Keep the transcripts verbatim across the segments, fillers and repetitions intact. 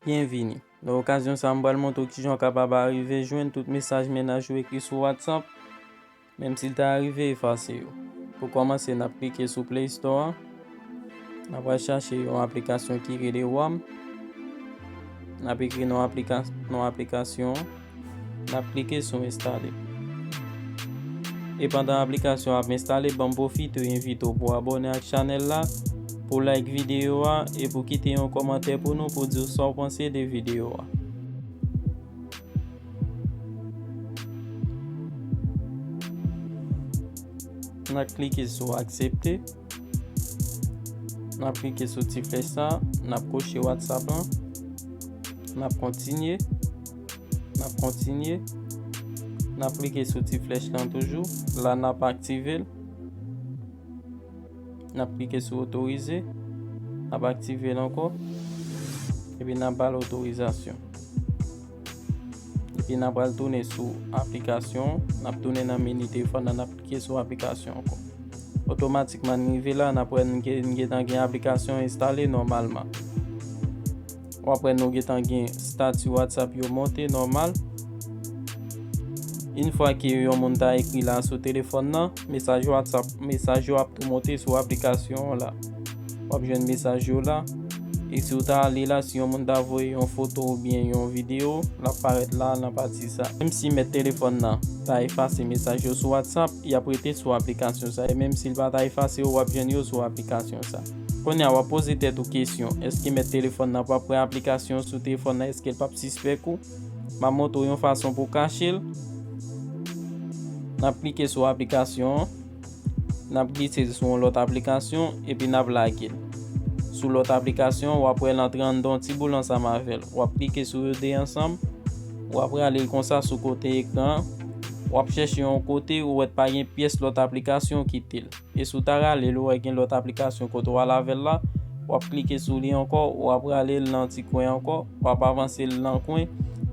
Byenvini. Nan okazyon sa a, m pral montre w kijan w kapab arive jwenn tout mesaj mennaj ou ekri sou WhatsApp, menm si l ta arive efase yo. Pou kòmanse, n ap klike sou Play Store an. N ap al chache yon aplikasyon ki rele Wham. N ap ekri non aplika-, non aplikasyon an. N ap klike sou enstale. E pandan aplikasyon ap enstale, ban m pwofite envite w pou abòne ak chanèl la, pou like videyo a e pou kite yon kòmantè pou nou pou di w sa w panse de videyo a. N ap klike sou aksepte. N ap klike sou ti flèch sa, n ap koche WhatsApp lan. N ap kontinye. N ap kontinye. N ap klike sou ti flèch lan toujou. La n ap aktive l. N ap klike sou otorize. N ap aktive l ankò. Epi n ap ba l otorizasyon. Epi n ap pral tounen sou aplikasyon. N ap tounen nan meni telefòn nan, n ap klike sou aplikasyon ankò. Otomatikman, n rive la, n ap wè n gen, n gentan gen aplikasyon enstale nòmalman. W ap wè nou gentan gen estati WhatsApp yo monte nòmal. Yon fwa ke yon moun ta ekri la sou telefòn nan, mesaj WhatsApp, mesaj yo ap tou monte sou aplikasyon an la. W ap jwenn mesaj yo la. E si w ta ale la, si yon moun ta voye yon foto oubyen yon videyo, l ap parèt la nan pati sa. Menm si mèt telefòn nan ta efase mesaj yo sou WhatsApp, y ap rete sou aplikasyon sa. E menm si l pa ta efase yo, w ap jwenn yo sou aplikasyon sa. Kounye a, w ap poze tèt ou kesyon, èske mèt telefòn nan p ap wè aplikasyon sou telefòn nan, èske l p ap sispèk ou? M ap montre w yon fason pou w kache l. N ap klike sou aplikasyon an. N ap glise sou yon lòt aplikasyon epi n ap lage l. Sou lòt aplikasyon, w ap wè l antre anndan yon ti boul ansanm avè l. W ap klike sou yo de ansanm. W ap rale l konsa sou kote ekran an. W ap chèche yon kote ou wè pa gen pyès lòt aplikasyon, kite l. E si w ta rale l, ou wè gen lòt aplikasyon kote w al avè l la, w ap klike sou li ankò, w ap rale l nan ti kwen ankò, w ap avanse l nan kwen,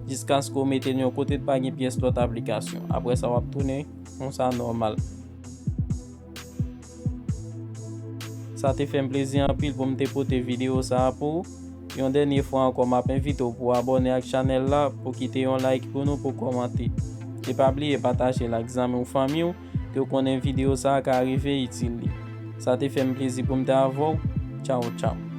jiskaske w mete l yon kote pa gen pyès lòt aplikasyon. Apre sa, w ap tounen konsa nòmal. Sa te fè m plezi anpil pou m te pote videyo sa a pou ou. Yon dènye fwa ankò, m ap envite w pou w abòne ak chanèl la, pou kite yon like pou nou, pou kòmante. E pa bliye pataje l ak zanmi w, fanmi w, ke w konnen videyo sa a ka rive itil li. Sa te fè m plezi pou m te avè w. Tchaw, tchaw.